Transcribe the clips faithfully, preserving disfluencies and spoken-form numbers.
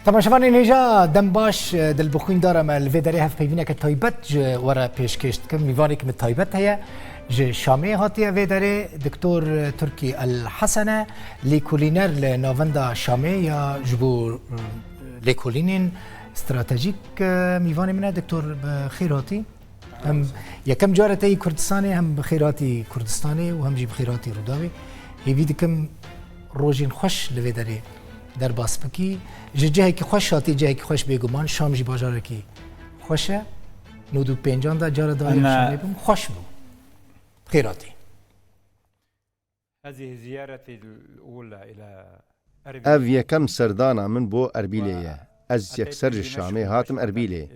Temaşevanên hêja, dem baş, di li bixwîndara me li vê derê hevpeyvîneke taybet ji we re pêşkêş dikim. Mîvanekî min taybet heye. Ji Şamê hatiye vê derê, Doktor Turkî El Hesen e, lêkolîner li Navenda Şamê ya ji bo, e, lêkolînên stratejîk, e, mîvanê min e. Doktor, bi xêr hatî. Hem yekem car e te yî Kurdistanê, hem bi xêr hatî Kurdistanê û hem jî bi xêr hatî Rûdawê. Hêvî dikim rojên xweş li vê derê derbas bikî. Ji cihekî xweş hatî, cihekî xweş bêguman. Şam jî bajarekî xweş e. Nod û pêncan de cara dayê Şamê bûm, xweş bû. Xêr hatî. Ev yekem serdana min bo Erbîlê ye. Ez yekser ji Şamê hatim Erbîlê.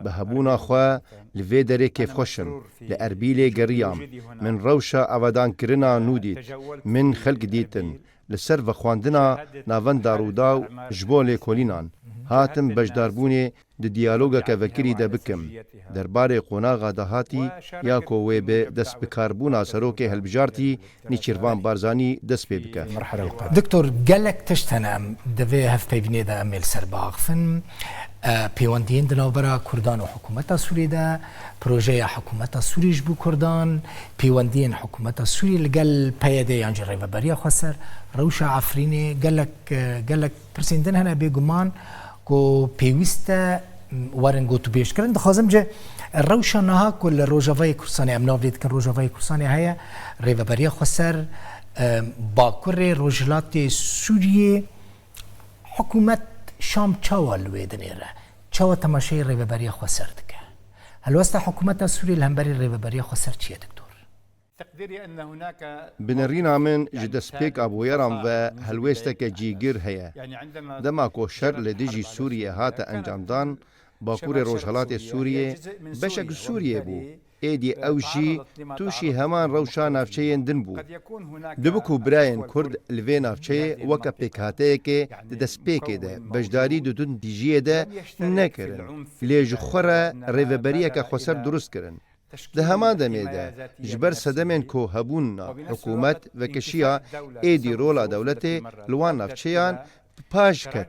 Bi hebûna xwe li vê derê kêfxweş im. Li Erbîlê geriyam. Min rewşa avadankirina nû dît. Min xelk dîtin. Li ser vexwendina Navenda Rûdaw ji bo lêkolînan hatim beşdarbûnê di diyalogeke vekirî de bikim. Derbarê qonaxa dahatî ya ku wê bi destbikarbûna serokê hilbijartî Nîçîrvan Barzanî dest pê bike. Doktor, gelek tişt hene em di vê hevpeyvînê de em ê li ser biaxifin. E, pêwendiyên di navbera Kurdan û hikûmeta Sûriyê de, projeya hikûmeta Sûriyê ji bo Kurdan, pêwendiyên hikûmeta Sûriyê li gel P Y D yan jî Rêveberiya Xweser, rewşa Efrînê, gelek, e, gelek pirsên din hene bêguman ku pêwîst e, m, werin gotûbêjkirin. Dixwazim ji rewşa niha ku li Rojavayê Kurdistanê, em nav lê dikin Rojavayê Kurdistanê heye, Rêveberiya Xweser, e, Bakurê Rojhilatê Sûriyê, hikûmet Şam çawa li wê dinêre? Çawa temaşeyê Rêveberiya Xweser dike? Helwesta hikûmeta Sûriyê li hemberî Rêveberiya Xweser çi ye, Doktor? Bi nerîna min ji destpêka bûyeran ve helwêsteke cîgir heye. Dema ku şer li dijî Sûriyê hate encamdan, Bakurê Rojhelatê Sûriyê beşek Sûriyê bû. Êdî ew jî tûşî heman rewşa navçeyên din bû. Dibe ku birayên Kurd li vê navçeyê weke pêkhateyekê di destpêkê de beşdarî di tundîjiyê de nekirin, lê ji xwe re rêveberiyeke xweser dirust kirin. Di heman demê de, ji ber sedemên ku hebûn na, hikûmet vekişiya, êdî rola dewletê li wan navçeyan bi paş ket.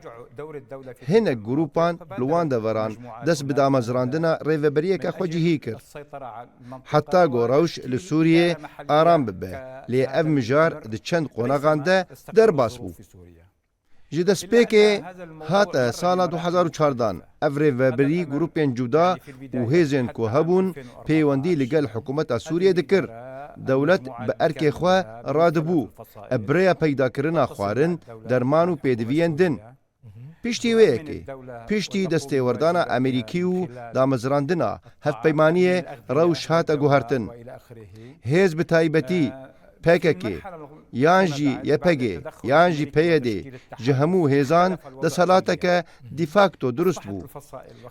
Hinek grûpan li wan deveran dest bi damezrandina rêveberiyeke xwecihî kir. Heta ku rewş li Sûriyê aram bibe, lê ev mijar di çend qonaxan de derbas bû. Ji destpêkê hate sala du hezar û çardan, ev rêvebirî grûpên cuda û hêzên ku hebûn pêwendî li gel hikûmeta Sûriyê dikir. Dewlet bi erkê xwe radibû, bi rêya peydakirina xwarin, derman û pêdiviyên din. Piştî wê yekê, piştî destêwerdana Amerîkî û damezrandina hevpeymaniyê, rewş hate guhertin. Hêz bi taybetî P K K, yan jî Y P G, yan jî P Y D, ji hemû hêzan desthilateke de facto dirust bû.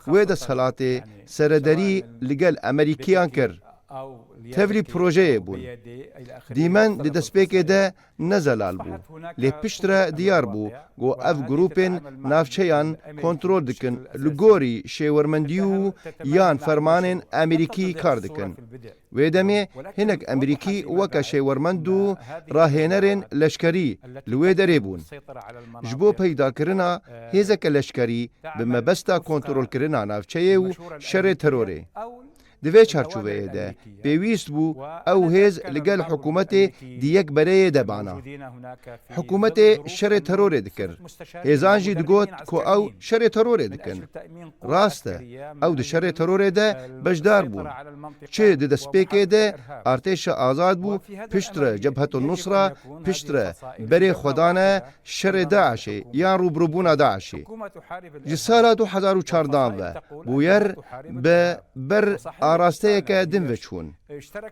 Wê desthilatê serederî li gel Amerîkiyan kir. Tevlî projeyê bûn. Dîmen di destpêkê de ne zelal bû. Lê piştre diyar bû ku ev grûpên navçeyan kontrol dikin, li gorî şêwermendî û yan fermanên Amerîkî kar dikin. Wê demê hinek Amerîkî weke şêwermend û rahênerên leşkerî li wê derê bûn. Ji bo peydakirina hêzeke leşkerî bi mebesta kontrolkirina navçeyê û şerê terorê. Di vê çarçoveyê de pêwîst bû ew hêz li gel hikûmetê di yek bereyê de bana. Hikûmetê şerê terorê dikir. Hêzan jî digot ku ew şerê terorê dikin. Rast e, ew di şerê terorê de beşdar bûn. Çi di destpêkê de artêşa azad bû, piştre Cebhetul Nusra, piştre berê xwedane şerê DAIŞê yan rûbirûbûna DAIŞê. Ji sala du hezar û çardan ve bûyer bi ber arasteyeke din ve çûn.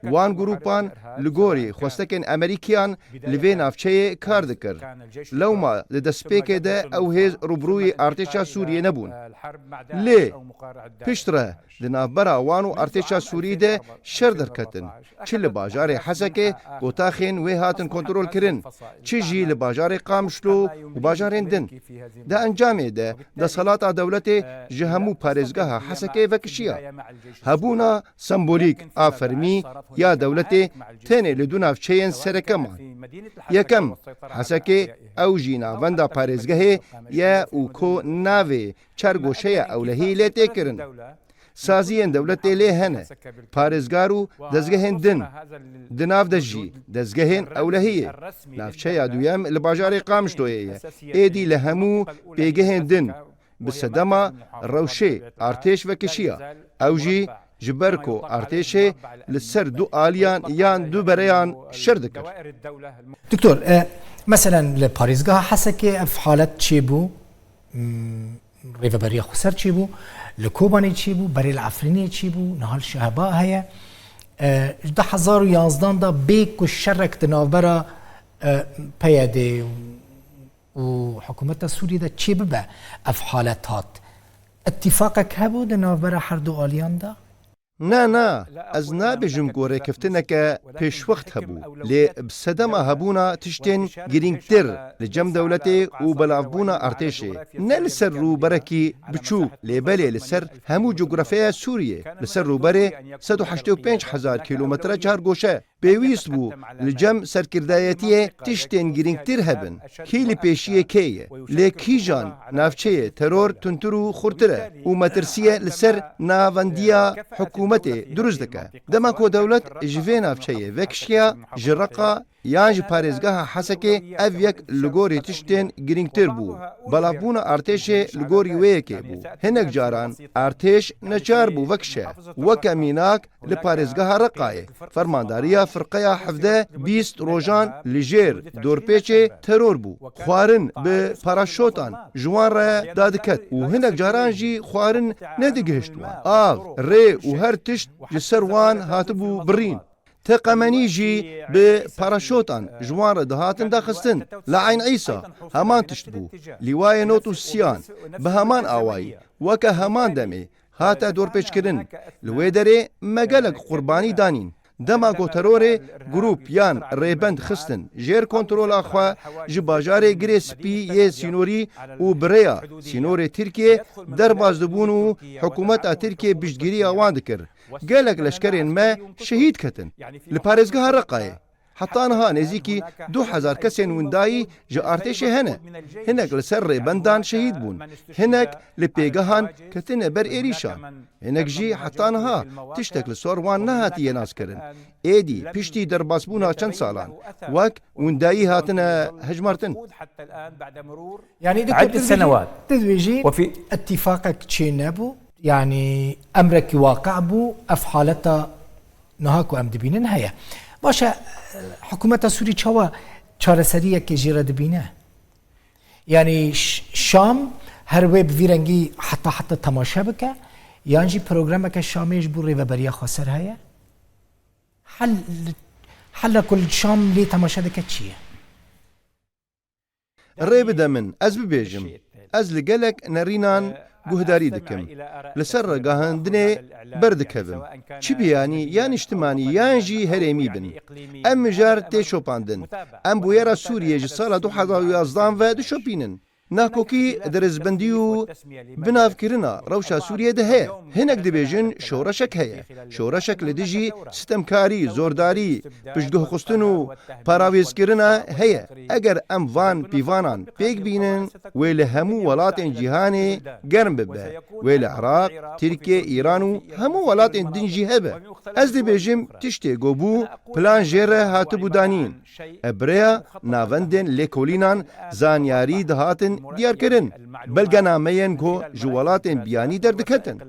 Wan grûpan li gorî xwestekên Amerîkiyan li vê navçeyê kar dikir. Lewma di destpêkê de ew hêz rûbirûyî artêşa Sûriyê nebûn. Lê piştre di navbera wan û artêşa Sûrî de şer derketin. Çi li bajarê Hesekê gotaxên wê hatin kontrolkirin, çi jî li bajarê Qamişlo û bajarên din. Di encamê de desthelata dewletê ji hemû parêzgeha Hesekê vekişiya. Hebûna sembolîk a fermî ya dewletê tenê li du navçeyên sereke man. Yekem, Hesekê, ew jî navenda parêzgehê ye û ku navê çar goşeya ewlehî lê tê kirin. Saziyên dewletê lê hene, parêzgar û dezgehên din. Di nav de jî dezgehên ewlehiyê. Navçeya duyem li bajarê Qamişloyê ye. Êdî li hemû pêgehên din bi sedema rewşê artêş vekişiya. Ew jî ji ber ku artêşê li ser du aliyan yan du bereyan şer dikir. Doktor, e, meselen li parêzgeha Hesekê ev halet çêbû, m, Rêveberiya Xweser çêbû, li Kobanê çêbû, berê li Efrînê çêbû, niha li Şeheba heye. E, ji du hezar û yazdan de bê ku şerek di navbera, e, P Y D û hikûmeta Sûriyê de çêbibe ev halet hat. Îtîfaqek hebû di navbera her du aliyan de? Na, na, ez nabêjim ku rêkeftineke pêşwext hebû, lê bi sedema hebûna tiştên girîngtir li cem dewletê û belavbûna artêşê, ne li ser rûberekî biçûk, lê belê li ser hemû cografyaya Sûriyê, li ser rûberê sed û heştê û pênc hezar kîlometre çargoşe, pêwîst bû li cem serkirdayetiyê tiştên girîngtir hebin. Kî li pêşiyê kê ye? Lê kîjan navçeyê teror tundtir û xurtir e û metirsiyê li ser navendiya hikûmetê dirust dike? Dema ku dewlet ji vê navçeyê vekişiya, ji Reqa yan ji parêzgeha Hesekê, ev yek li gorî tiştên girîngtir bû. Belavbûna artêşê li gorî wê yekê bû. Hinek caran artêş neçar bû vekişe. Weke mînak, li parêzgeha Reqayê, fermandariya firqeya hevdeh bîst rojan li jêr dorpêçê teror bû. Xwarin bi paraşotan ji wan re dadiket û hinek caran jî xwarin nedigihişt wan. Av, rê û her tişt ji ser wan hatibû birîn. Teqemenî jî bi paraşotan ji wan re dihatin daxistin. Li Eyn Îsa heman tişt bû. Lîwayê nod û sîyan bi heman awayî, weke heman demê, hate dorpêçkirin. Li wê derê me gelek qurbanî danîn. Dema ku terorê grûp yan rêbend xistin jêr kontrola xwe, ji bajarê Girê Spî yê sînorî û bi rêya sînorê Tirkiyê derbas dibûn û hikûmeta Tirkiyê piştgiriya wan dikir. Gelek leşkerên me şehîd ketin. Li parêzgeha Reqayê heta niha nêzîkî du hezar kesên windayî ji artêşê hene. Hinek li ser rêbendan şehîd bûn. Hinek li pêgehan ketine ber êrîşan. Hinek jî heta niha tiştek li sor wan nehatiye naskirin. Êdî piştî derbasbûna çend salan wek windayî hatine hejmartin. Yani عدة سنوات. Tu dibêjî وفي îtîfaqek çê nebû. Yani emrekî waqe bû, ev haleta niha ku em dibînin heye. Baş e, hikûmeta Sûrî çawa çareseriyekê jê re dibîne? Yani Ş-, Şam her wê bi vî rengî heta heta temaşe bike, yan jî programeke Şamê ji bo Rêveberiya Xweser heye? Hel, hela ku li Şam lê temaşe dike çi ye? Rê bide min, ez bibêjim. Ez li gelek nerînan guhdarî dikim. Li ser ragihandinê berdikevim. Çi biyanî ya niştimanî yan jî herêmî bin. Ev mijar tê şopandin. Em bûyera Sûriyê ji sala du hezar û yazdan ve dişopînin. Nakokî di rêzbendî û binavkirina rewşa Sûriyê de heye. Hinek dibêjin şoreşek heye. Şoreşek li dijî sitemkarî, zordarî, piştguhxistin û paravêzkirina heye. Eger em van pîvanan pêk bînin, wê li hemû welatên cîhanê germ bibe. Wê li Iraq, Tirkiye, Îran û hemû welatên din jî hebe. Ez dibêjim tiştê ku bû, plan jê re hatibû danîn. Bi rêya navendên lêkolînan zanyarî dihatin diyarkirin. Belgenameyên ku ji welatên biyanî derdiketin.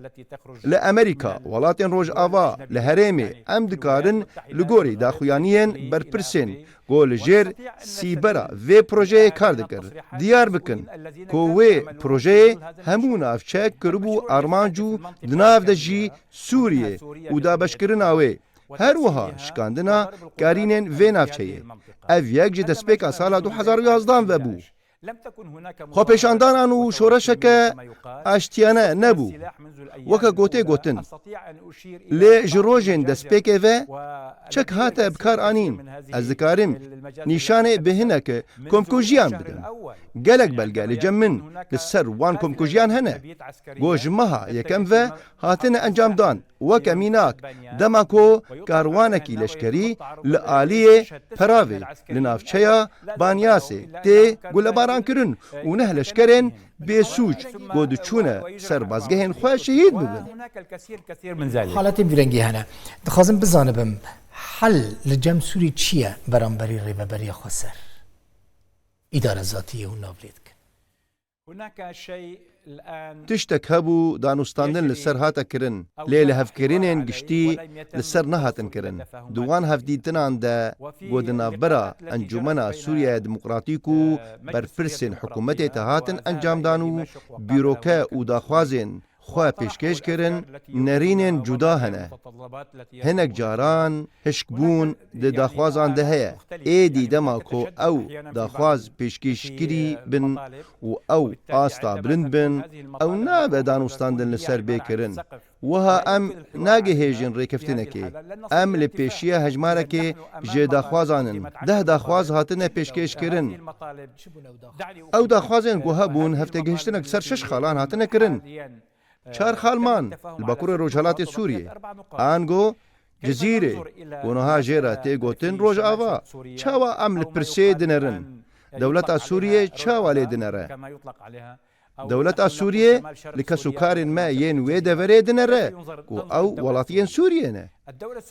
Li Amerîka, welatên Rojava, li herêmê em dikarin li gorî daxuyaniyên berpirsên ku li jêr sîbera vê projeyê kar dikir, diyar bikin ku wê projeyê hemû navçe kiribû armanc û di nav de jî Sûriyê û dabeşkirina wê. Her wiha şikandina karînên vê navçeyê. Ev yek ji destpêka sala du hezar û yazdan ve bû. Xwepêşandanan û şoreşeke aştiyane nebû, weke gotê gotin. Lê ji rojên destpêkê ve çek hate bi kar anîn. Ez dikarim nîşanê bi hinek komkujiyan bidim. Gelek belge li cem min li ser wan komkujiyan hene. Go ji meha yekem ve hatine encamdan. Weke mînak, dema ku karwanekî leşkerî li aliyê Peravê li navçeya Banyasê tê gulebarankirin û neh leşkerên bêsûc ku diçûne serbazgehên xwe şehîd bibin. Haletên vî rengî hene. Dixwazim bizanibim, hel li cem Sûrî çi ye beramberî Rêveberiya Xweser? Îdare zatiyê hûn nav lê dikin. Tiştek hebû danûstandin li ser hate kirin, lê lihevkirinên giştî li ser nehatin kirin. Di wan hevdîtinan de ku di navbera Encûmena Sûriyeya Demokratîk û berpirsên hikûmetê te hatin encamdan û bîroke û daxwazên xwe pêşkêş kirin, nerînên cuda hene. Hinek caran hişkbûn di daxwazan de heye. Êdî dema ku ew daxwaz pêşkêşkirî bin û ew asta bilind bin, ew nabe danûstandin li ser bê kirin. Wiha em nagihêjin rêkeftinekê. Em li pêşiya hejmarekê ji daxwazan in. Deh daxwaz hatine pêşkêşkirin. Ew daxwazên ku hebûn, heftegihiştinek ser şeş xalan hatine kirin. Çar xal man li bakurê rojhelatê Sûriyê. Ango Cizîrê ku niha jê re tê gotin Rojava. Çawa em li pirsê dinerin? Dewleta Sûriyê çawa lê dinere? Dewleta Sûriyê li kesûkarên me yên wê deverê dinere ku ew welatiyên Sûriyê ne.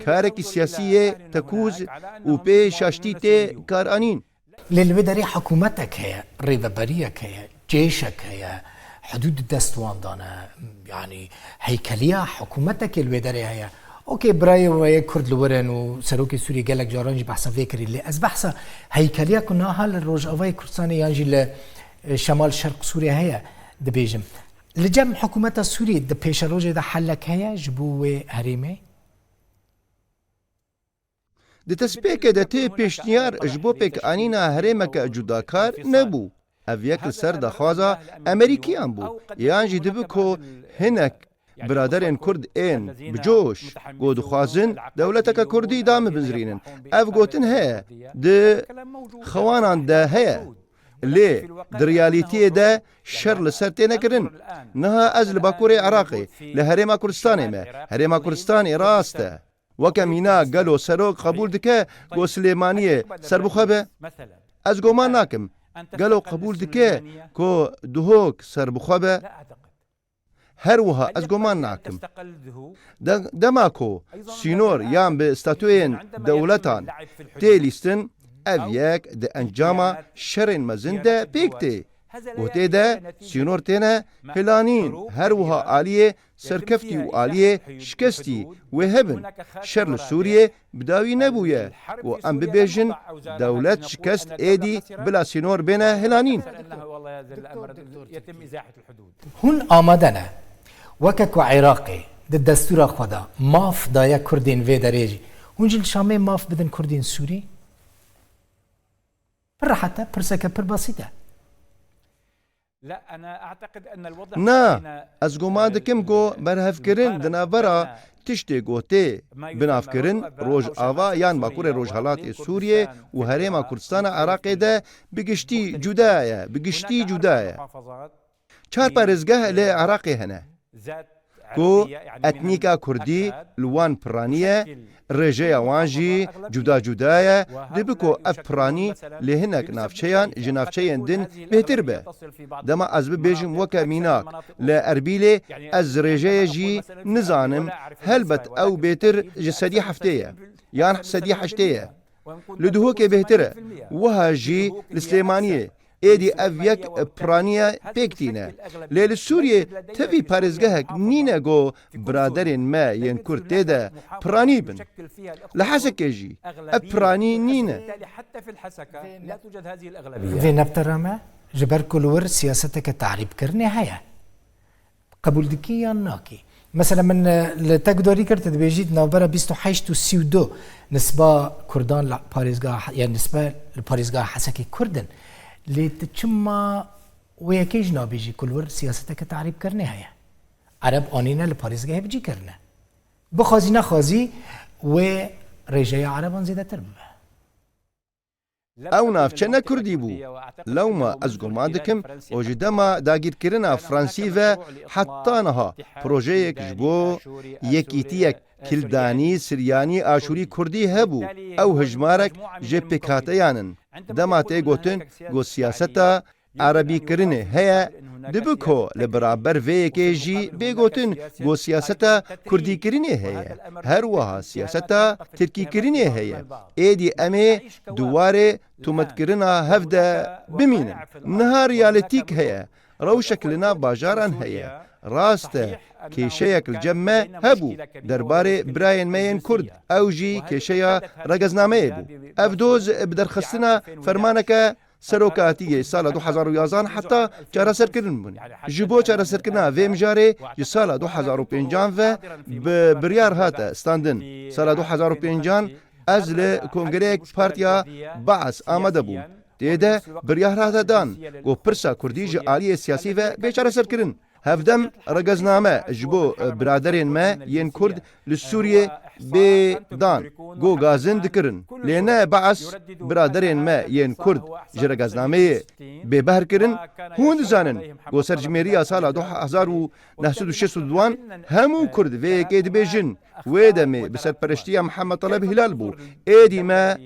Karekî siyasî yê tekûz û pê şaştî tê karanîn. Lê li wê derê hikûmetek heye, rêveberiyek heye, cêşek heye, hidûd di dest wan de ne, yanî heykeliya hikûmetekê li wê derê heye. Okê, birayê we yê Kurd li wir in û serokê Sûriyê gelek caran jî behsa vê kirî. Lê ez behsa heykeliya ku niha li Rojavayê Kurdistanê yan jî li, e, Şemal Şerq Sûriyê heye dibêjim. Li cem hikûmeta Sûriyê di pêşerojê de helek heye ji bo wê herêmê? Di destpêkê de tê pêşniyar ji bo pêkanîna herêmeke cudakar nebû. Ev yek li ser daxwaza Amerîkiyan bû, yan jî dibe ku hinek biraderên Kurd ên bi coş ku dixwazin dewleteke Kurdî damibizrînin. Ev gotin heye, di xewanan de heye. Lê di realîtiyê de şer li ser têne kirin. Niha ez li Bakurê Iraqê, li Herêma Kurdistanê me. Herêma Kurdistanê rast e. Weke mîna gelo serok qebûl dike ku Silêmaniyê serbixwe be? Ez goman nakim. Gelo qebûl dike ku Duhok serbixwe be? Her wiha ez goman nakim. De-, dema ku sînor yan bi statuyên dewletan tê lîstin, ev yek di encama şerên mezin de pêk tê. Û tê de sînor têne hilanîn, her wiha aliyê serkeftî û aliyê şikestî wê hebin. Şer li Sûriyê bi dawî nebûye ku em bibêjin dewlet şikest êdî bila sînor bêne hilanîn. Hûn amade ne? Weke ku Iraqê di destûra xwe de maf daye Kurdên vê derê jî, hûn jî li Şamê maf bidin Kurdên Sûrî? Pir rehet e, pirseke pir besît e. Na, ez guman dikim ku berhevkirin di navbera tiştê ku tê binavkirin Rojava yan Bakurê Rojhelatê Sûriyê û Herêma Kurdistana Iraqê de bi giştî cuda ye, bi giştî cuda ye. Çar parêzgeh li Iraqê hene ku etnîka kurdî li wan piranî ye, rêjeya wan jî cuda cuda ye, dibe ku ev piranî li hinek navçeyan ji navçeyên din bêhtir be. Dema ez bibêjim weke mînak, li Erbîlê ez rêjeyê jî nizanim, helbet ew bêtir ji sedî heftê ye yan sedî heştê ye. Li Duhokê bêhtir e, wiha jî li Silêmaniyê. Êdî ev yek piraniye pêk tîne. Lê li Sûriyê tevî parêzgehek nîne ku biraderên me yên Kurd tê de piranî bin. Li Hesekê jî ev piranî nîne. Vê nebtera me ji ber ku li wir siyaseteke tarîbkirinê heye. Qebûl dikî yan nakî? Mesela min, e, li te gudarî kir, tu dibêjî di navbera bîst û heşt û sî û du nisba Kurdan li parêzgeha, yani nisbe li parêzgeha Hesekê Kurd in. Lê tu çima wê yekê jî nabêjî ku li wir siyaseteke tehrîbkirinê heye? Ereb anîne li parêzgehê bi cî kirine. Bixwazî nexwazî wê rêjeya Ereban zêdetir bibe. Ew navçe ne kurdî bû. Lewma ez guman dikim û ji dema dagîrkirina Fransî ve heta niha projeyek ji bo yekîtiyek Kildanî, Siryanî, Aşûrî, Kurdî hebû. Ew hijmarek ji pêkhateyan in. Dema tê gotin ku siyaseta Erebîkirinê heye, dibe ku li beraber vê yekê jî bê gotin ku siyaseta Kurdîkirinê heye. Her wiha siyaseta Tirkîkirinê heye. Êdî em ê di warê tometkirina hev de bimînin. Niha realîtîk heye. Rewşek li nav bajaran heye. Rast e, kêşeyek li cem me hebû derbarê birayên me yên Kurd. Ew jî kêşeya regeznameyê bû. Ev doz bi derxistina fermaneke serokatiyê sala du hezar û yazan heta çareserkirin bûn. Ji bo çareserkirina vê mijarê ji sala du hezar û pêncan ve bi biryar hate standin. Sala du hezar û pêncan ez li kongreyek partiya Baas amade bûm. Tê de biryar hate dan ku pirsa Kurdî ji aliyê siyasî ve bê çareserkirin. Hevdem regezname ji bo biraderên me yên Kurd li Sûriyê bê dan ku gazin dikirin. Lê ne Baas biraderên me yên Kurd ji regeznameyê bêbehr kirin. Hûn dizanin ku serjimêriya sala du hezar û neh sed û şêst û duan hemû Kurd vê yekê dibêjin. Wê demê bi serpereştiya Mihemed Taleb Hilal bû. Êdî me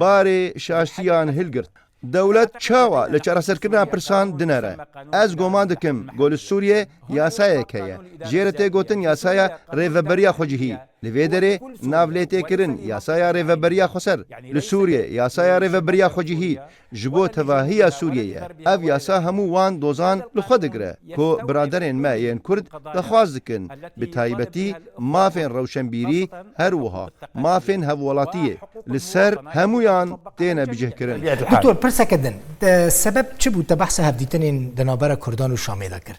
barê şaştiyan hilgirt. Dewlet çawa li çareserkirina pirsan dinere? Ez goman dikim ku li Sûriyê yasayek heye. Jê re tê gotin yasaya rêveberiya xwecihî. Li vê derê nav lê tê kirin yasaya rêveberiya xweser. Li Sûriyê yasaya rêveberiya xwecihî ji bo tevahiya Sûriyê ye. Ev yasa hemû wan dozan li xwe digire ku biraderên me yên Kurd daxwaz dikin, bi taybetî mafên rewşenbîrî, her wiha mafên hevwelatiyê li ser hemûyan têne bicihkirin. Doktor, pirseke din, te sebeb çi bû te behsa hevdîtinên di navbera Kurdan û Şamê de kir?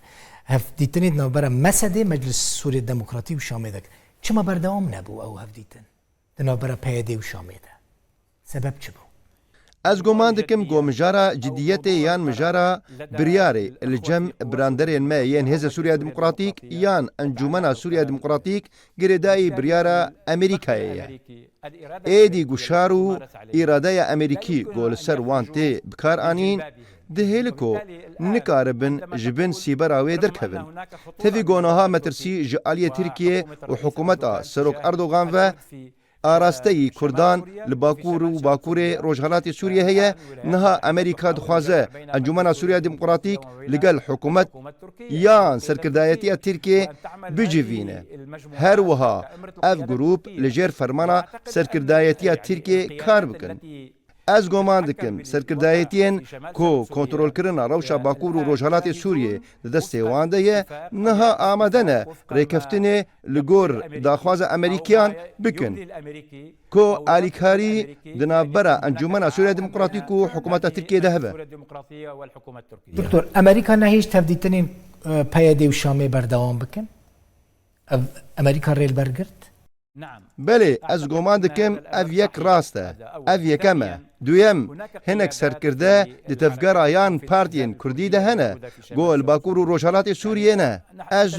Hevdîtinê di navbera Mesedê, Meclis Sûriyê Demokratî û Şamê de kir. Çima berdewam nebû ew hevdîtin di navbera P Y D û Şamê de? Sebeb çi bû? Ez guman dikim ku mijara cidiyetê yan mijara biryarê li cem biranderên me yên Hêzên Sûriya Demokratîk yan Encûmena Sûriya Demokratîk girêdayî biryara Amerîkayê ye. Êdî guşar û îradeya Amerîkî ku li ser wan tê bikaranîn, dihêle ku nikaribin ji bin sîbera wê derkevin. Tevî ku niha metirsî ji aliyê Tirkiye û hikûmeta Serok Erdogan ve arasteyî Kurdan li Bakur û Bakurê Rojhelatê Sûriyê heye, niha Amerîka dixwaze Encûmena Sûriya Demokratîk li gel hikûmet yan serkirdayetiya Tirkiyê bicivîne. Her wiha ev grûp li jêr fermana serkirdayetiya Tirkiyê kar bikin. Ez goman dikim, serkirdayetiyên ku kontrolkirina rewşa Bakur û Rojhelatê Sûriyê di destê wan de ye, niha amade ne rêkeftinê li gor daxwaza Amerîkiyan bikin, ku alîkarî di navbera Encûmena Sûriya Demokratîk û hikûmeta Tirkiyê de hebe. Doktor, Amerîka nehêşt hevdîtinên, e, P Y D û Şamê berdewam bikin? Ev Amerîka rê li ber girt? Belê, ez goman dikim ev yek rast e. Ev yekem e. Duyem, hinek serkirde di tevgera yan partiyên kurdî de hene, ku li Bakur û Rojhelatê Sûriyê ne. Ez,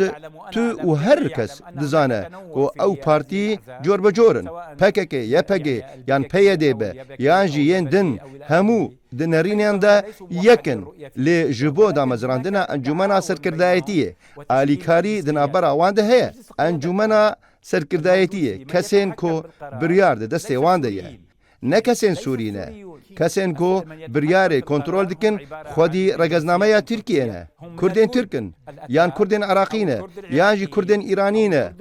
tu û her kes dizane ku ew partî cor bi cor in. P K K, Y P G yan P Y D be, yan jî yên din, hemû di nerînên de yek in. Lê ji bo damezrandina Encûmena Serkirdayetiyê, alîkarî di navbera wan de heye. Encûmena Serkirdayetiyê, kesên ku biryar di destê wan de ye. Ne kesên Sûrî ne. Kesên ku biryarê kontrol dikin, xwedî regeznameya Tirkiyê ne. Kurdên Tirk in, yan Kurdên Iraqî ne, yan jî Kurdên Îranî ne.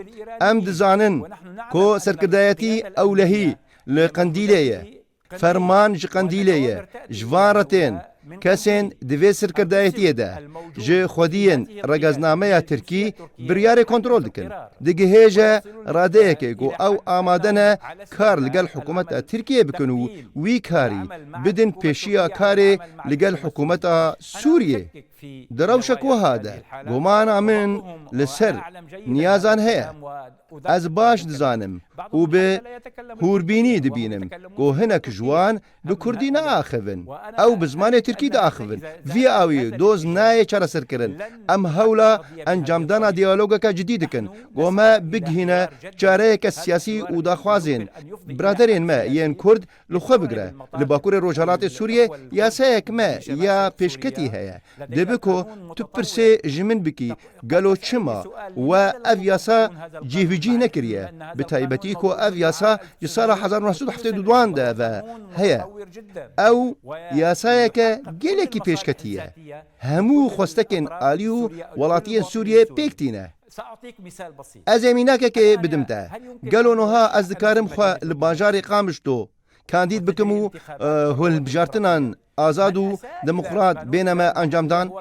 Em dizanin ku serkirdayetî ewlehî li Qendîlê ye. Ferman ji Qendîlê ye. Ji van re tên. Kesên di vê serkirdayetiyê de ji xwediyên regeznameya Tirkî biryarê kontrol dikin. Digihêje radeyekê ku ew amade ne kar li gel hikûmeta Tirkiyê bikin û wî karî bidin pêşiya karê li gel hikûmeta Sûriyê. Di rewşek wiha de, gumana min li ser niyazan heye. Ez baş dizanim û bi hûrbînî dibînim ku hinek ji wan bi kurdî naaxivin. Ew bi zimanê tirkî diaxivin. Vî awî doz nayê çareserkirin. Em hewla encamdana diyalogeke cidî dikin. Ku me bigihîne çareyeke siyasî û daxwazên biraderên me yên kurd li xwe bigire. Li Bakurê Rojhelatê Sûriyê yasayek me ya pêşketî heye. Dibe ku tu pirsê ji min bikî, gelo çima we ev yasa cîhbicîh nekiriye? Bi taybetî ku ev yasa ji sala hezar neh sed û heftê û duan de ve heye. Ew yasayeke gelekî pêşketî ye. Hemû xwestekên alî û welatiyên Sûriyê pêk tîne. Ez ê mînakekê bidim te. Gelo niha ez dikarim xwe li bajarê Qamişlo kandîd bikim û, e, hilbijartinan azad û demokrat bêne me encamdan?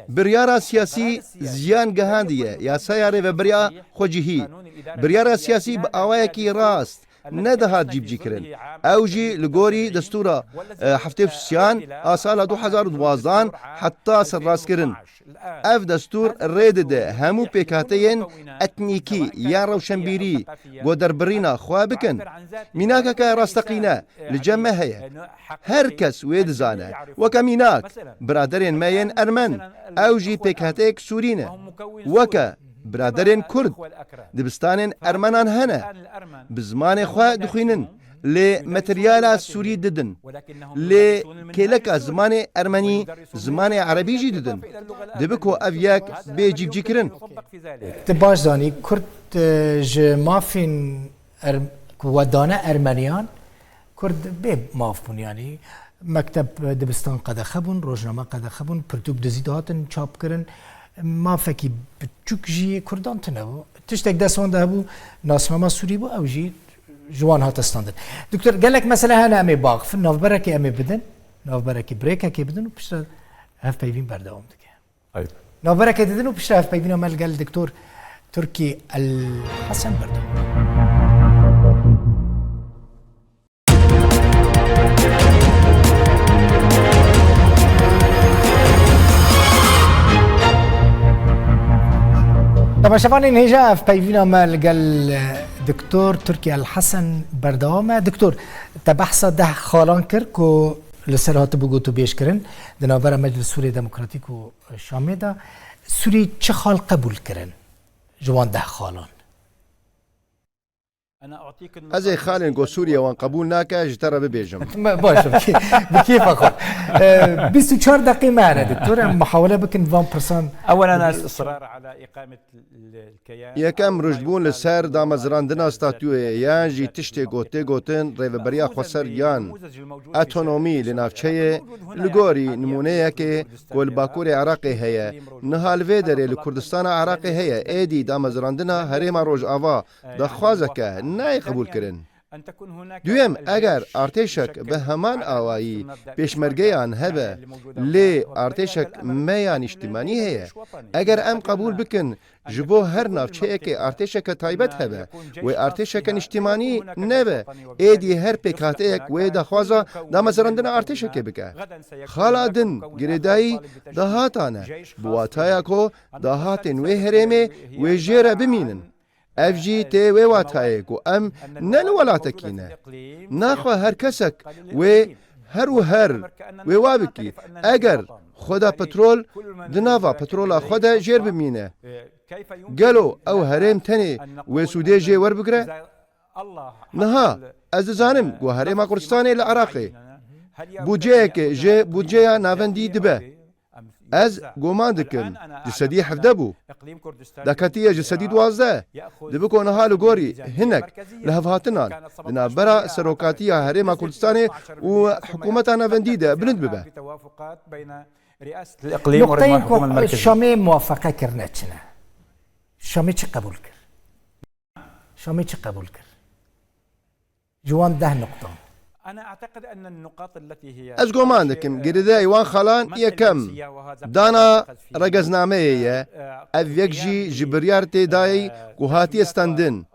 Biryara siyasî ziyan gihandiye yasaya rêvebiriya xwecihî. Biryara siyasî bi awayekî rast nedihat cîbicîkirin. Ew jî li gorî destûra, e, heftê û sêyan a sala du hezar û duwazdan heta serrastkirin. Ev destûr rê dide hemû pêkhateyên etnîkî yan rewşenbîrî ku derbirîna xwe bikin. Mînakeke rasteqîne li cem me heye. Her kes wê dizane. Weke mînak, biraderên me yên ermen, ew jî pêkhateyek sûrî ne. Weke biraderên kurd, dibistanên ermenan hene. Bi zimanê xwe dixwînin. Lê materyala sûrî didin. Lê kêleka zimanê ermenî, zimanê erebî jî didin. Dibe ku ev yek bê cîbicîkirin. Tu baş zanî, Kurd, e, ji mafên er-, ku we dane Ermeniyan, Kurd bê maf bûn, yanî mekteb, dibistan qedexe bûn, rojname qedexe bûn, pirtûk dizî dihatin çapkirin. Mafekî biçûk jî Kurdan tune bû. Tiştek dest wan de hebû, nasnama Sûrî bû, ew jî ji wan hate standin. Doktor, gelek mesele hene em ê baxifin, navberekê em ê bidin, navberekê birêkekê bidin û piştre hevpeyvîn berdewam dike. Navberekê didin û piştre hevpeyvîna me li gel Doktor Turkî El Hesen berdewam. Temaşevanên hêja, ev peyvîna me li gel, e, Doktor Turkî El Hesen berdewam e. Doktor, te behsa deh xalan kir ku li ser hatibû gotûbêjkirin di navbera Meclis Sûriyê Demokratîk û Şamê de. Sûrî çi xal qebûl kirin ji wan deh xalan? Ez ê xalên ku Sûriye wan qebûl nake, ji te re bibêjim. Baş e, bi kê-, bi kêfa xwe. E, bîst û çar deqê me hene, doktor. Em muhawele bikin van pirsan. Yekem ruştbûn li ser damezrandina statûyê yan jî tiştê ku tê gotin rêveberiya xweser yan otonomî li navçeyê, li gorî nimûneyekê ku li Bakurê Iraqê heye, niha li vê derê li Kurdistana Iraqê heye, êdî damezrandina Herêma Rojava daxwazeke nayê qebûlkirin. Duyem, eger artêşek bi heman awayî pêşmergeyan hebe, lê artêşek me ya nîştimanî heye, eger em qebûl bikin ji bo her navçeyekê artêşeke taybet hebe, wê artêşeke nîştimanî nebe, êdî her pêkhateyek wê daxwaza damezrandina artêşekê bike. Xala din girêdayî dahatan e, bi wataya ku dahatên wê herêmê wê jê re bimînin. Ev jî tê wê watayê ku em ne li welatekî ne. Naxwe her kesek wê her û her wê wa bikî. Eger xwe de petrol di nava petrola xwe de jêr bimîne, gelo ew herêm tenê wê sûdê jê werbigire? Niha ez dizanim ku Herêma Kurdistanê li Iraqê budceyeke ji budceya navendî dibe. Ez guman dikim ji sedî hevdeh bû, daketiye ji sedî duwazdeh. Dibe ku niha li gorî hinek lihevhatinan di navbera Serokatiya Herêma Kurdistanê û Hikûmeta Navendî de bilind bibe. Nuqteyên ku Şamê muwafeqe kirine çi ne? Şamê çi qebûl kir? Şamê çi qebûl kir? Ji wan deh nuqtan. Ez goman dikim, girêdayî wan xalan yekem dana regeznameyê ye. Ev yek jî ji biryar tê dayî ku hatiye standin.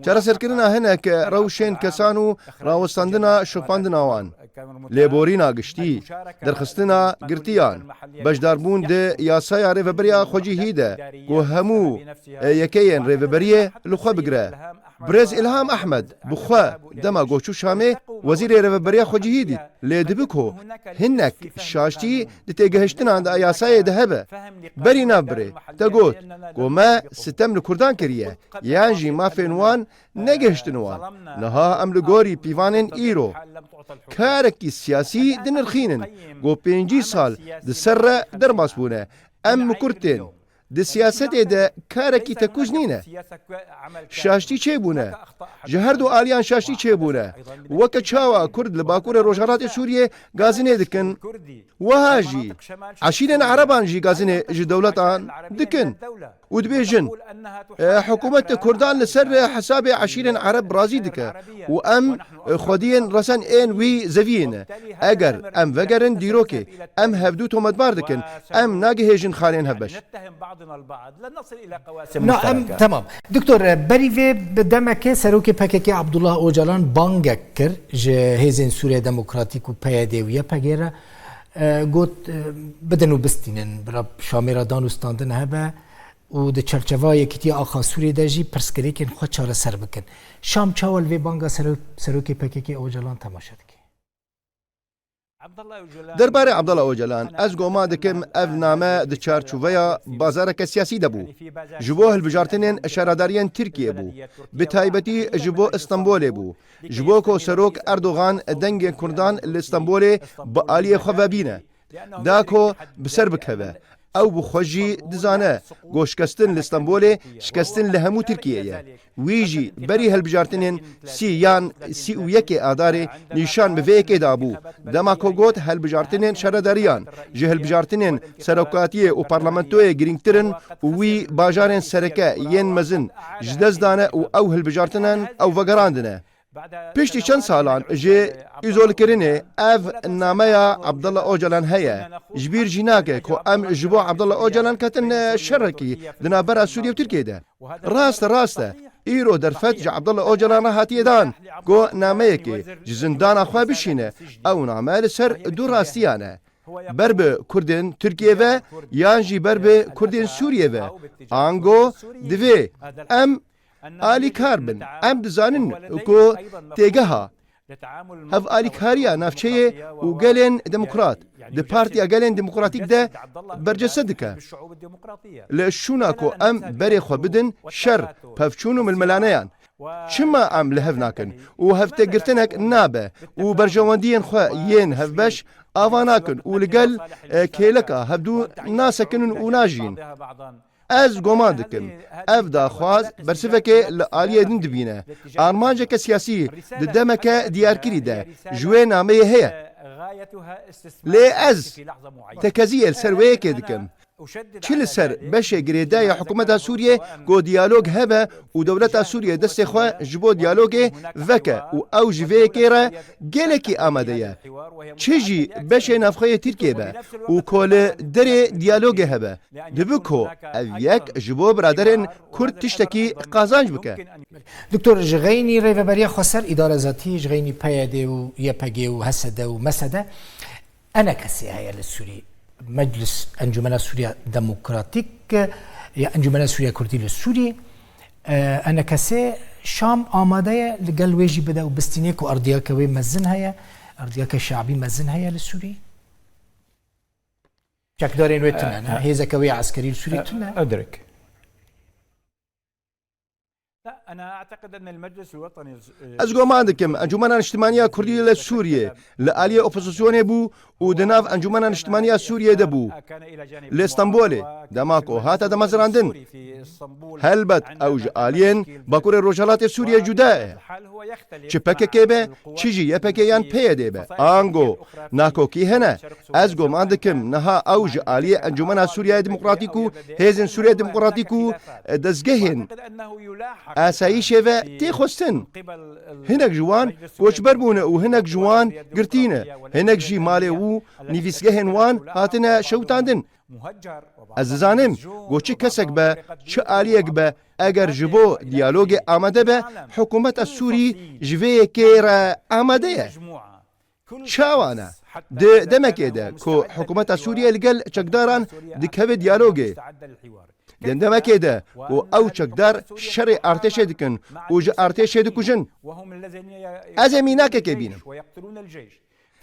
Çareserkirina hinek rewşên kesan û rawestandina şopandina wan. Lêborîna giştî, derxistina girtiyan, beşdarbûn di yasaya rêveberiya xwecihî de ku hemû yekeyên rêveberiyê li xwe bigire. Birêz Îlham Ehmed bi xwe dema ku çû Şamê wezîrê rêveberiya xwecihî dît. Lê dibi ku hinek şaştî di têgihiştinan di yasayê de hebe. Berî navbirê te got ku me sitem li Kurdan kiriye, yan jî mafên wan negihiştin wan. Niha em li gorî pîvanên îro karekî siyasî dinirxînin ku pêncî sal di ser re dermas bûne. Em mikur tên. Di siyasetê de karekî tekûz nîne. Şaştî çêbûne. Ji her du aliyan şaştî çêbûne. Weke çawa Kurd li Bakurê Rojhelatê Sûriyê gazinê dikin, wiha jî eşîrên Ereban jî gazinê ji dewletan dikin û dibêjin, e, hikûmetê Kurdan li ser hesabê eşîrên Ereb razî dike û em, e, xwediyên resen ên wî zeviyê ne. Eger em vegerin dîrokê, em hevdû tometbar dikin, em nagihêjin xanên hevbeş. Na, em, temam. Doktor, e, berî vê bi demekê serokê P K K Abdullah Ocalan bangek kir ji Hêzên Sûriye Demokratîk û P Y D û Y P G re, e, got, e, bidin û bistînin, bira Şamê re dan û standin hebe û di çerçeva Yekîtiya Axa Sûriyê de jî pirsgirêkên xwe çareser bikin. Şam çawa li vê banga sero-, serokê P K K Ocalan temaşe dike? Derbarê Abdullah Ocalan, ez goma dikim ev name di çarçoveya bazareke siyasî de bû. Ji bo hilbijartinên şaredariyên Tirkiyê bû. Bi taybetî ji bo Stenbolê bû. Ji bo ku Serok Erdogan dengê Kurdan li Stenbolê bi aliyê xwe vebîne. Da ku bi ser bikeve. Ew bi xwe jî dizane ku şikestin li Stenbolê şikestin li hemû Tirkiyê ye. Wî jî berî hilbijartinên sî yan sî û yekê Adarê nîşan bi vê yekê dabû. Dema ku got hilbijartinên şaredariyan ji hilbijartinên serokatiyê û parlamentoyê girîngtir in û wî bajarên sereke yên mezin ji dest dane û ew hilbijartinan ew vegerandine. Piştî çend salan ji îzolkirinê ev nameya Abdullah Ocalan heye. Ji bîr jî nake ku em ji bo Abdullah Ocalan ketin şerekî di navbera Sûriye û Tirkiyê de. Rast e, rast e. Îro derfet ji Abdullah Ocalan re hatiye dan ku nameyekê ji zindana xwe bişîne. Ew name li ser du rastiyan e. Ber bi Kurdên Tirkiyê ve yan jî ber bi Kurdên Sûriyê ve. Ango divê em alîkar bin. Em dizanin ku têgeha hevalîkariya navçeyê û gelên demokrat di Partiya Gelên Demokratîk de berceste dike. Li şûna ku em berê xwe bidin şer, pevçûn û milmilaneyan. Çima em li hev nakin û hevtêgirtinek nabe û berjewendiyên xwe yên hevbeş ava nakin û li gel, e, kêleka hevdû nasekinin û najîn? Ez goman dikim, ev daxwaz bersivekê li aliyê din dibîne. Armanceke siyasî di demeke diyarkirî de ji wê nameyê heye. Lê ez tekeziyê li ser wê yekê dikim. Çi li ser beşê girêdayî hikûmeta Sûriyê ku diyalog hebe û dewleta Sûriyê destê xwe ji bo diyalogê veke û ew ji vê yekê re gelekî amade ye. Çi jî beşê navxweyê Tirkiyê be û ku li derê diyalogê hebe, dibe ku ev yek ji bo biraderên Kurd tiştekî qazanc bike. Doktor, ji xeynî Rêveberiya Xweser, Îdara Zatî, ji xeynî P Y D û Y P G û H S D û M S D, ENKSê heye li Sûrî, Meclis Encûmena Sûriya Demokratîk ya Encûmena Sûriya Kurdî li Sûrî, e, ENKSê Şam amade ye li gel wê jî bide û bistînê ku erdiyeke wê mezin heye, erdiyeke şabî mezin heye li Sûrî? Çekdarên wê tune ne? Hêzeke wê ya eskerî li Sûrî tune? Ew direk. Ez goman dikim, Encûmena Niştimaniya Kurdî li Sûriyê li aliyê opozisyonê bû û di nav Encûmena Niştimaniya Sûriyê de bû. Li Stenbolê, dema ku hate demezrandin. Helbet ew ji aliyên Bakurê Rojhelatê Sûriyê cuda ye. Çi P K K be, çi jî Y P G yan P Y D be. Ango, nakokî hene. Ez goman dikim, niha ew ji aliyê Encûmena Sûriya Demokratîk û Hêzên Sûriya Demokratîk û dezgehên asayîşê ve tê xwestin. Hinek ji wan koçber bûne û hinek ji wan girtî ne. Hinek jî malê û nivîsgehên wan hatine şewitandin. Ez dizanim ku çi kesek be, çi aliyek be, eger ji bo diyalogê amade be, hikûmeta Sûrî ji vê yekê re amade ye. Çawa ne? Di demekê de ku hikûmeta Sûriyê li gel çekdaran dikeve diyalogê, di demekê de ku ew çekdar şerê artêşê dikin û ji artêşê dikujin. Ez ê mînakekê bînim.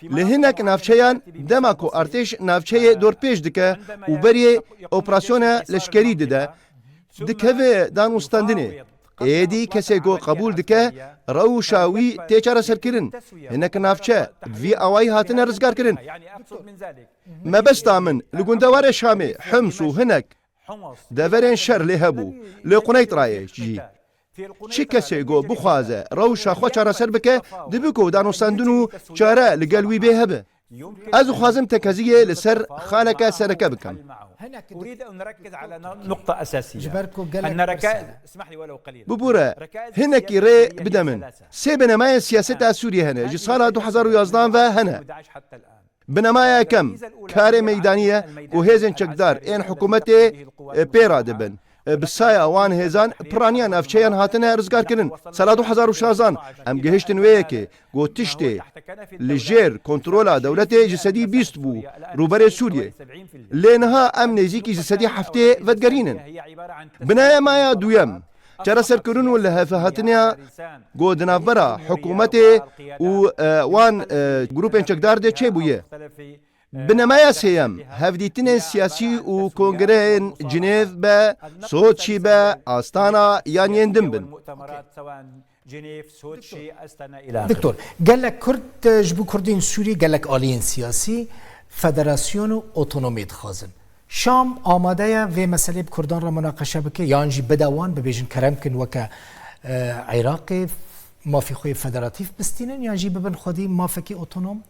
Li hinek navçeyan dema ku artêş navçeyê dorpêç dike û berê operasyona leşkerî dide, dikeve danûstandinê. Êdî kesê ku qebûl dike, rewşa wî tê çareserkirin. Hinek navçe vî awayî hatine rizgarkirin. Mebesta min li gundewarê Şamê, Hims û hinek deverên şer lê hebû, li Quneytrayê jî. Çi kesê ku bixwaze rewşa xwe çareser bike, dibe ku danûstandin û çare li gel wî bê hebe. Ez dixwazim tekeziyê li ser xaleke sereke bikim. أريد أن أركز على نقطة أساسية. Ji ber ku gelek أن ركائز، pirs e. اسمح لي ولو قليلا. Bibûre, hinekî rê bide min. Sê binemayên siyaseta Sûriyê hene. Ji sala du hezar û yazdan ve hene. Binemaya yekem, karê meydanî ye ku hêzên çekdar ên hikûmetê, e, pê re dibin. E, bi saya wan hêzan piraniya navçeyan hatine rizgarkirin. Sala du hezar û şazdan em gihiştin wê yekê ku tiştê li jêr kontrola dewletê ji sedî bîst bû rûberê Sûriyê. Lê niha em nêzîkî ji sedî heftê vedigerînin. Binemaya duyem, çareserkirin û lihevhatiniya ku di navbera hikûmetê û, e, wan, e, grûpên çekdar de çêbûye. Binemeya sêyem, hevdîtinên siyasî û kongreyên Cinêv be, Soçî be, Astana yan yên din bin. Doktor, gelek Kurd, e, ji bo Kurdên Sûrî gelek aliyên siyasî federasyon û otonomî dixwazin. Şam amade ye vê meselê bi Kurdan re munaqeşe bike, yan jî bide wan, bibêjin kerem kin weke, e, Iraqê mafê xwe yê federatîf bistînin, yan jî bibin xwedî mafekî otonom?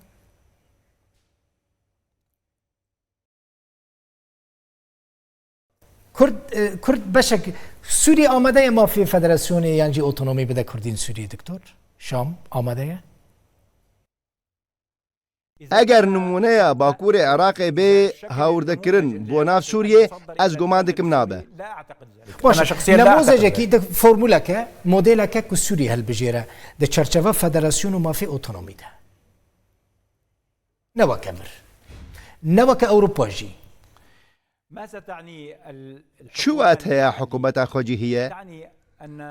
Kurd, e, Kurd beşek, Sûrî amade ye mafê federasyonê yan jî otonomî bide Kurdên Sûrî, doktor? Şam amade ye? Eger nimûneya Bakurê Iraqê bê hawirdekirin bo nav Sûriyê, ez guman dikim nabe. Baş, nemûzecekî, di formuleke, modeleke ku Sûrî hilbijêre, di çerçeva federasyon û mafê otonomî de. Ne weke vir. Ne weke Ewropa jî. Çi wateya hikûmeta xwecihî ye?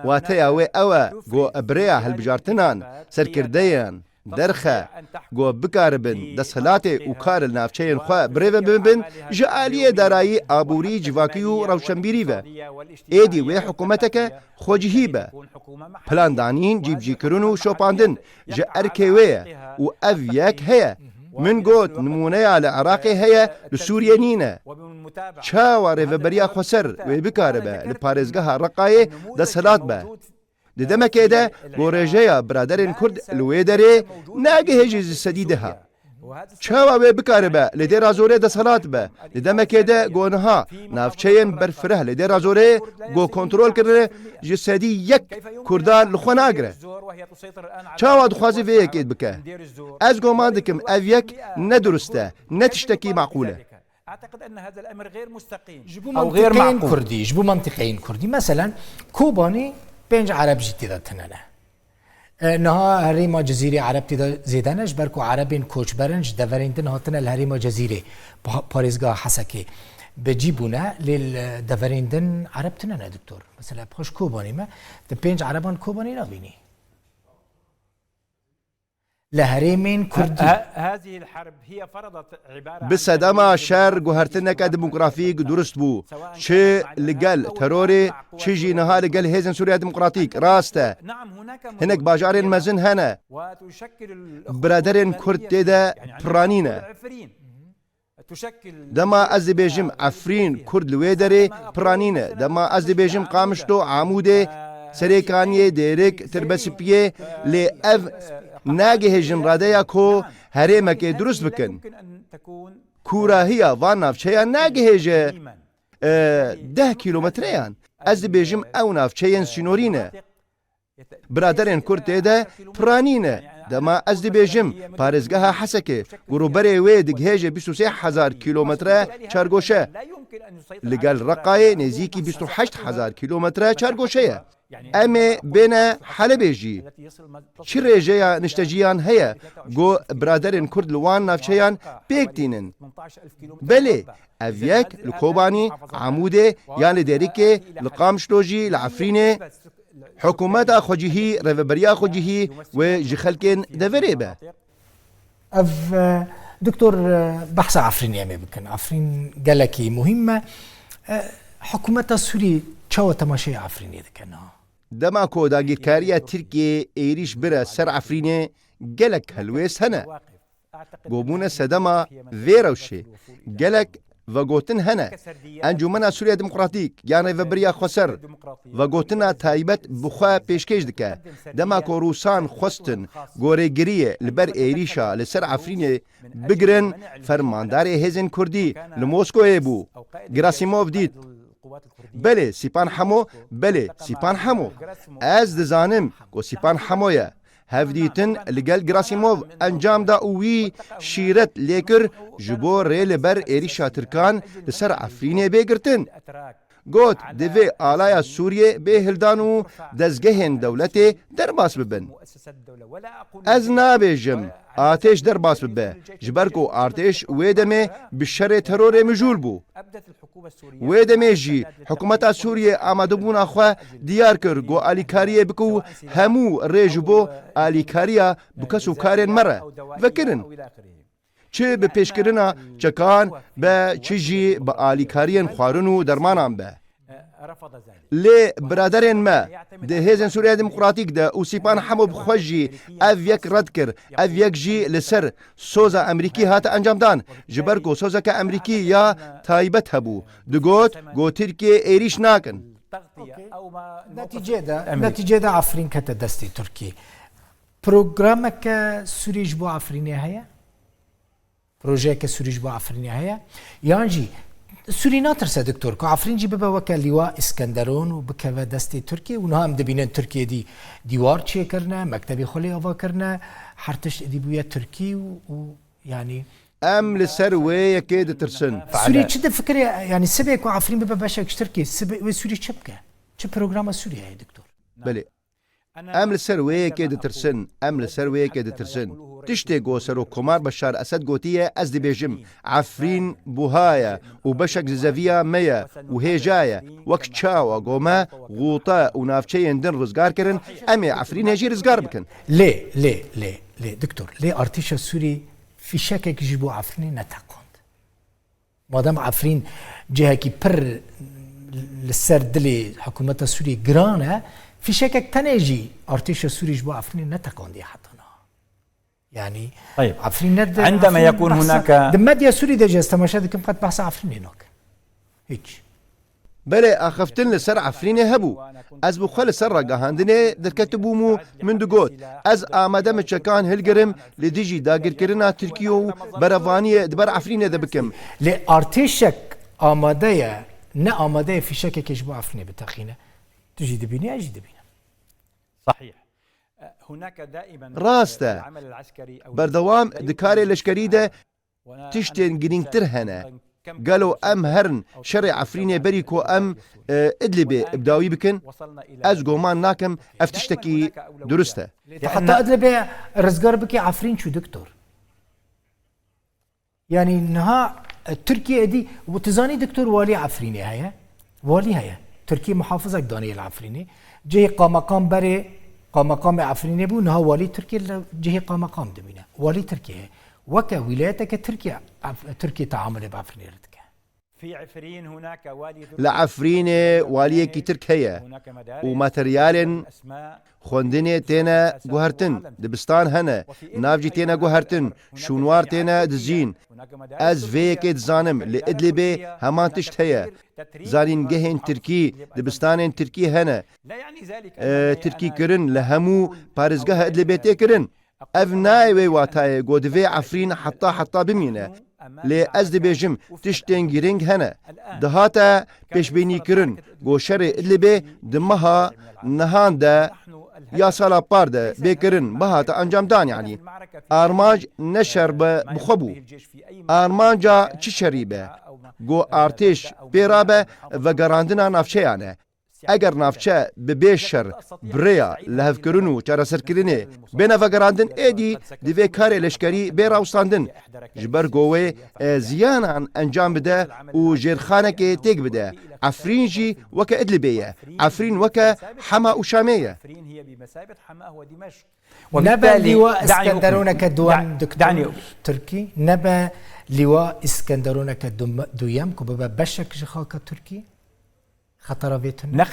Wateya wê ew e ku bi rêya hilbijartinan, serkirdeyan derxe ku bikaribin desthilatê û kar li navçeyên xwe birêve bibin, ji aliyê darayî, aborî, civakî û rewşenbîrî ve. Êdî wê hikûmeteke xwecihî be. Plandanîn, cîbicîkirin û şopandin ji erkê wê ye û ev yek heye. Min got, nimûneya li Iraqê heye, li Sûriyê nîne. Çawa Rêveberiya Xweser wê bikaribe li parêzgeha Reqayê desthilat be? Di demekê de ku rêjeya biraderên Kurd li wê derê nagihêje ji sedî deha. Çawa wê bikaribe li Dêra Zorê desthilat be? Di demekê de ku niha navçeyên berfireh li Dêra Zorê ku kontrol kirine ji sedî yek Kurdan li xwe nagire. Çawa dixwaze vê yekê bike? Ez guman dikim ev yek ne durust e, ne tiştekî meqûl e. Ji bo mentiqeyên Kurdî, ji bo mentiqeyên Kurdî. Meselen, Kobanî pênc Ereb jî tê de tune ne. E, niha herêma Cizîrê Ereb tê de zêde ne, ji ber ku Erebên koçber in ji deverên din hatine li herêma Cizîrê, pa-, parêzgeha Hesekê. Bi cî bûne, lê li deverên din Ereb tune ne, doktor. Mesela, paş Kobanî me, tu pênc Ereban Kobanî nabînî. Li herêmên Kurdî. Bi sedema şer guhertineke demografîk durust bû. Çi li gel terorê, çi jî niha li gel Hêzên Sûriya Demokratîk. Rast e. Hinek bajarên mezin hene. Biraderên Kurd tê de piranî ne. Dema ez dibêjim Efrîn, Kurd li wê derê piranî ne. Dema ez dibêjim Qamişlo, Amûdê, Serêkaniyê, Dêrik, Tirbespiyê, lê ev nagihêjin radeya ku herêmekê durust bikin. Kûrahiya van navçeyan nagihêje, e, deh kîlometreyan. Ez dibêjim ew navçeyên sînorî ne. Biraderên Kurd tê de piranî ne. Dema ez dibêjim parêzgeha Hesekê ku rûberê wê digihêje bîst û sê hezar kîlometre çargoşe. Li gel Reqayê nêzîkî bîst û heşt hezar kîlometre çargoşe ye. Em ê bêne Helebê jî. Çi rêjeya niştejiyan heye ku biraderên Kurd li wan navçeyan pêk tînin? Belê, ev yek li Kobanî, Amûdê yan li Dêrikê, li Qamişlo jî, li Efrînê, hikûmeta xwecihî, rêveberiya xwecihî wê ji xelkên deverê be. Ev, e, Doktor, e, behsa Efrînê em ê bikin. Efrîn gelekî muhîm e. E, hikûmeta Sûrî çawa temaşeya Efrînê dike niha? Dema ku dagirkariya Tirkiyê êrîş bire ser Efrînê, gelek helwêst hene. Ku bûne sedema vê rewşê. Gelek vegotin hene. Encûmena Sûriya Demokratîk yan Rêveberiya Xweser vegotina taybet bi xwe pêşkêş dike. Dema ku Rûsan xwestin gorêgiriyê li ber êrîşa li ser Efrînê bigirin, fermandarê hêzên Kurdî li Moskoyê bû. Gerasimov dît. Belê, Sîpan Hemo, belê, Sîpan Hemo. Ez dizanim ku Sîpan Hemo ye. Hevdîtin li gel Gerasimov encam da û wî şîret lê kir ji bo rê li ber êrîşa Tirkan li ser Efrînê bê girtin. Got, divê alaya Sûriyê bê hildan û dezgehên dewletê derbas bibin. Ez nabêjim artêş derbas bibe, ji ber ku artêş wê demê bi şerê terorê mijûl bû. Wê demê jî hikûmeta Sûriyê amadebûna xwe diyar kir ku alîkariyê bike û hemû rê ji bo alîkariya bi kes û karên me re vekirin. Çi bi pêşkirina çekan be, çi jî bi alîkariyên xwarin û dermanan be. Lê biraderên me di Hêzên Sûriya Demokratîk de û Sîpan Hemo bi xwe jî ev yek red kir. Ev yek jî li ser soza Emerîkî hate encamdan. Ji ber ku sozeke Emerîkî ya taybet hebû. Digot, got Tirkiye êrîş nakin. Okey. Netîcê de, netîcê de Efrîn kete destê Tirkî. Programeke Sûrî ji bo Efrînê heye? Projeyeke Sûrî ji bo Efrînê heye? Yan jî Sûrî natirse, doktor, ku Efrîn jî bibe weke Lîwa Îskenderon û bikeve destê Tirkiyê û niha em dibînin Tirkiye dî dîwar çêkirine, mektebê xwe lê ava kirine, her tişt êdî bûye Tirkî û, û yanî Em li ser wê yekê ditirsin. Sûrî çi difikire, yanî sibê ku Efrîn bibe beşek ji Tirkiyê, sibê wê Sûrî çi bike? Çi programa Sûrî heye, doktor? Belê. Em li ser wê yekê ditirsin, em li ser wê yekê ditirsin. Tiştê ku Serokkomar Beşar Esed gotiye, ez dibêjim, Efrîn buha ye û beşek ji zeviya me ye û hêja ye. Wek çawa ku me Xûte û navçeyên din rizgar kirin, em ê Efrînê jî rizgar bikin. Lê, lê, lê, lê, doktor, lê artêşa Sûrî fîşekek ji bo Efrînê neteqand. Madem Efrîn cihekî pir li ser dilê hikûmeta Sûriyê giran e, fîşekek tenê jî artêşa Sûrî ji bo Efrînê neteqandiye heta niha. Yanî Tayeb. Efrîn ne di Endeme Efrîn yekûn behsa, hunaka di medya Sûrî de jî ez temaşe dikim, qet behsa Efrînê nake. Hiç. Belê, axiftin li ser Efrînê hebû. Ez bi xwe li ser ragihandinê derketibûm û min digot, ez amade me çekan hilgirim li dijî dagirkirina Tirkiye û berevaniyê di ber Efrînê de bikim. Lê artêşek amade ye, ne amade ye fîşekekê ji bo Efrînê biteqîne. Tu jî dibînî, ez jî dibînim. Sahîh. Rast e. Berdewam di karê leşkerî de tiştên girîngtir hene. Gelo em herin şerê Efrînê berî ku em, e, Idlibê bi dawî bikin? Ez goman nakim ev tiştekî durist e. Heta Idlibê rizgar bike Efrîn çû, doktor. Yanî niha, e, Tirkiye êdî, tu zanî doktor, walî Efrînê heye. Walî heye. Tirkiye muhafizek daniye li Efrînê. Cihê qameqam berê, qameqamê Efrînê bû, niha walî Tirkiye li cihê qameqam dimîne. Walî Tirkiye heye. Weke wîlayeteke Tirkiye, Ef-, Tirkiye teamulê bi Efrînê re dike. Li Efrînê waliyekî Tirk heye û materyalên xwendinê têne guhertin, dibistan hene, nav jî têne guhertin, şûnwar têne dizîn. Ez vê yekê dizanim, li Idlibê heman tişt heye. Zanîngehên Tirkî, dibistanên Tirkî hene. E, Tirkî kirin li hemû parêzgeha Idlibê tê kirin. Ev nayê wê watayê ku divê Efrîn heta heta bimîne. Lê ez dibêjim, tiştên girîng hene. Dihate pêşbînîkirin ku şerê Idlibê di meha nihan de ya sala par de bê kirin, bihate encamdan, yanî armanc ne şer be bi xwe bû. Armanca çi şerî be? Ku artêş pê rabe vegerandina navçeyan e. Eger navçe bi bê şer, bi rêya lihevkirin û çareserkirinê bêne vegerandin, êdî divê karê leşkerî bê rawestandin. Ji ber ku wê, e, ziyanan encam bide û jêrxanekê têk bide. Efrîn jî weke Idlibê ye. Efrîn weke Hema û Şamê ye. Nebe lîwa Îskenderoneke duwem, دعني Tirkî, nebe lîwa Îskenderoneke dum-, duyem ku bibe beşek ji xaka Tirkî? Xetera vê tune.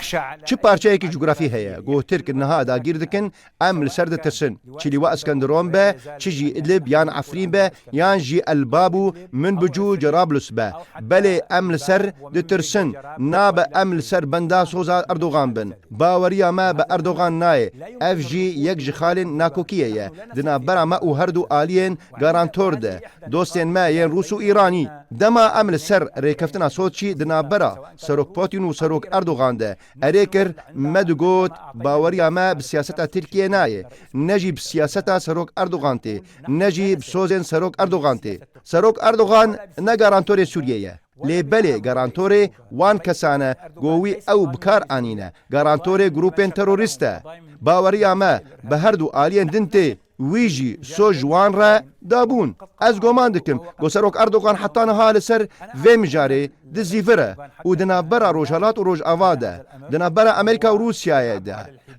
Çi parçeyekî cografî heye ku Tirk niha dagîr dikin, em li ser ditirsin. Çi lîwa Îskenderon be, çi jî Idlib yan Efrîn be, yan jî El Bab û Minbic û Cerablus be. Belê em li ser ditirsin. Nabe em li ser benda soza Erdogan bin. Baweriya me bi Erdogan nayê. Ev jî yek ji xalên nakokiyê ye. Di navbera me û her du aliyên garantor de. Dostên me yên Rûs û Îranî. Dema em li ser rêkeftina Soçî di navbera Serok Putin û Serok Erdogan de erê kir, me digot, baweriya me bi siyaseta Tirkiyê nayê. Ne jî bi siyaseta Serok Erdogan tê. Ne jî bi sozên Serok Erdogan tê. Serok Erdogan ne garantorê Sûriyê ye. Lê belê garantorê wan kesan e ku wî ew bi kar anîne. Garantorê grûpên terorîst e. Baweriya me bi her du aliyên din tê. Wî jî soz ji wan re dabûn. Ez goman dikim ku Serok Erdogan heta niha li ser vê mijarê di zîvir e û di navbera Rojhilat û Rojava de, di navbera Amerîka û Rûsyayê de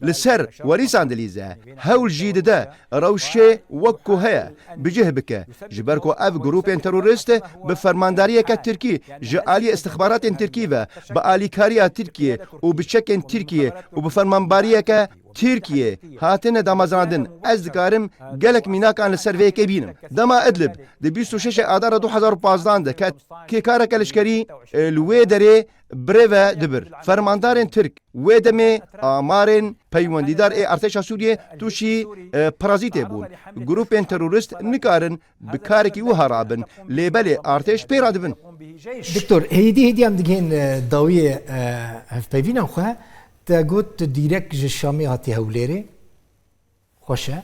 li ser werîsan dilîze, hewl jî dide rewşê wek ku heye bi cih bike, ji ber ku ev grûpên terorîst bi fermandariyeke Tirkî ji aliyê istixbaratên Tirkî ve, bi alîkariya Tirkiyê û bi çekên Tirkiyê û bi fermanbariyeke Tirkiyê hatine damezrandin, ez dikarim gelek mînakan li ser vê yekê bînim. Dema Idlib di bîst û şeş Adara du hezar û pazdeh de ket kêkareke leşkerî, e, li wê derê birêve dibir. Fermandarên Tirk wê demê amarên peywendîdar ê artêşa Sûriyê tûşî, e, parazîtê bûn. Grûpên terorîst nikarin bi karekî wiha rabin, lê belê artêş pê radibin. Doktor, hêdî hêdî em digihên, e, dawiyê, e, hevpeyvîna xwe. Te got tu dîrek ji Şamê hatî Hewlêrê. Xweş e.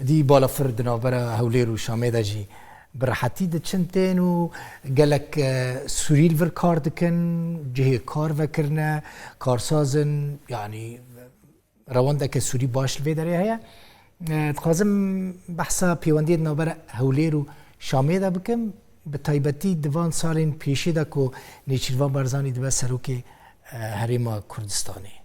Dî balafir di navbera Hewlêr û Şamê de jî bi rehetî diçin tên û gelek, e, Sûrî li vir kar dikin, cihê kar vekirine, karsaz in, yanî rewandeke Sûrî baş li vê derê heye. E, dixwazim behsa pêwendiyê di navbera Hewlêr û Şamê de bikim, bi taybetî di van salên pêşî de ku Nêçîrvan Barzanî dibe serokê, e, Herêma Kurdistanê.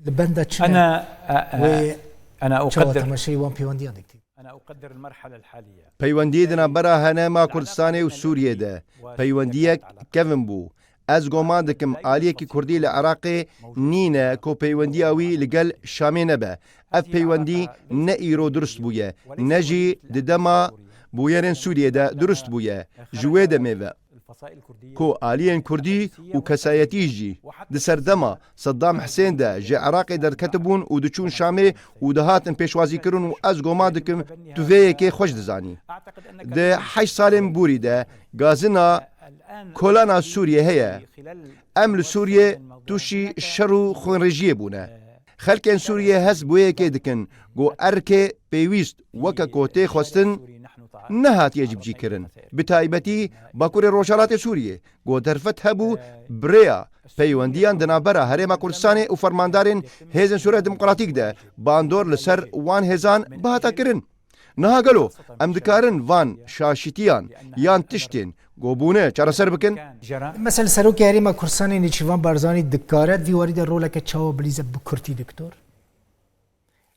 Li benda çi ne? أنا، آه، آه، Wê أنا çawa أقدر temaşeyî wan pêwendiyan dikî? أنا أقدر المرحلة الحالية. Peywendiyê di navbera Herêma Kurdistanê û Sûriyê de peywendiyek kevin bû. Ez goman dikim aliyekî Kurdî li Iraqê nîne ku peywendiya wî li gel Şamê nebe. Ev peywendî ne îro durust bûye, ne jî di dema bûyerên Sûriyê de durust bûye. Ji wê demê ve ku aliyên Kurdî û kesayetî jî di serdema Seddam Hisên de ji Iraqê derketibûn û diçûn Şamê û dihatin pêşwazîkirin û ez goman dikim tu vê yekê xweş dizanî. Di heşt salên borî de gazina kolana Sûriyê heye. Em li Sûriyê tûşî şer û xwênrêjiyê bûne. Xelkên Sûriyê hest bi wê yekê dikin ku erkê pêwîst weke ku tê xwestin nehatiye cibicîkirin. Bi taybetî Bakurê Rojhelatê Sûriyê ku derfet hebû bi rêya peywendiyan di navbera Herêma Kurdistanê û fermandarên Hêzên Sûriya Demokratîk de bandor li ser wan hêzan bihata kirin. Niha gelo em dikarin van şaşîtiyan yan tiştên ku bûne çareser bikin? Mesela Serokê Herêma Kurdistanê Nêçîrvan Barzanî dikare di vî warî de roleke çawa bilîze bi kurtî, doktor?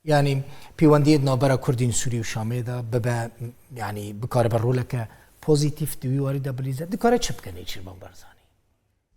Yanî pêwendiyê di navbera Kurdên Sûrî û Şamê de bibe, yanî bikaribe roleke pozîtîf di wî warî de bilîze. Dikare çi bike Nêçîrvan Barzanî?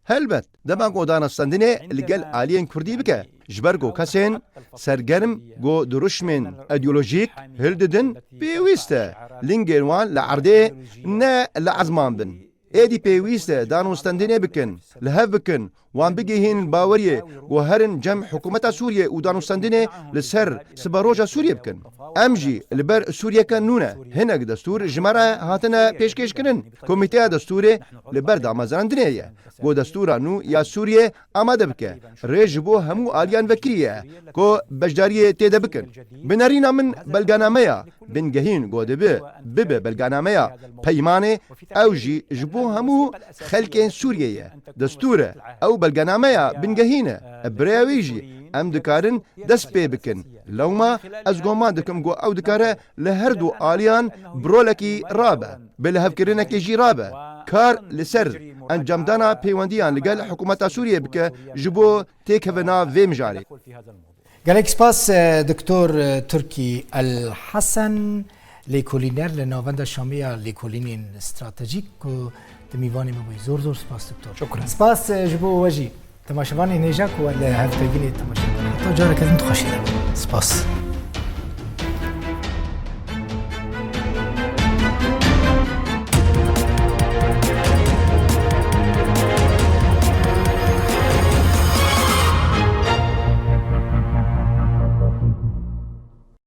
Helbet, dema ku danûstendinê li gel aliyên Kurdî bike, ji ber ku kesên sergerm ku dirûşmên îdeolojîk hildidin, pêwîst e lingên wan li erdê ne li ezman bin. Êdî pêwîst e danûstendinê bikin, li hev bikin Wan bigihîn baweriyê ku herin cem hikûmeta Sûriyê û danûstendinê li ser siberoja Sûriyê bikin. Em jî li ber Sûriyeke nû ne. Hinek destûr ji me re hatine pêşkêşkirin. Komîteya Destûrê li ber damezrandinê ye ku destûra nû ya Sûriyê amade bike. Rê ji bo hemû aliyan vekirî ye ku beşdariyê tê de bikin. Bi nerîna min belgenameya bingehîn ku dibe bibe belgenameya peymanê, ew jî ji bo hemû xelkên Sûriyê ye. Destûr e. Ew belgenameya bingehîn e. Bi rêya wî jî em dikarin dest pê bikin. Lewma ez goman dikim ku ew dikare li her du aliyan bi rolekî rabe, bi lihevkirinekê jî rabe. Kar li ser encamdana pêwendiyan li gel hikûmeta Sûriyê bike ji bo têkevina vê mijarê. Gelek spas, e, Doktor, e, Turkî El Hesen, lêkolîner li Navenda Şamê ya Lêkolînên Stratejîk ku tu mîvanê me bûyî. Zor zor spas, Doktor. Şukran. Spas, e, ji bo we jî. Temaşevanên hêja ku we li hevpeyvînê temaşe dikin. Heta careke din dixweşînim. Spas.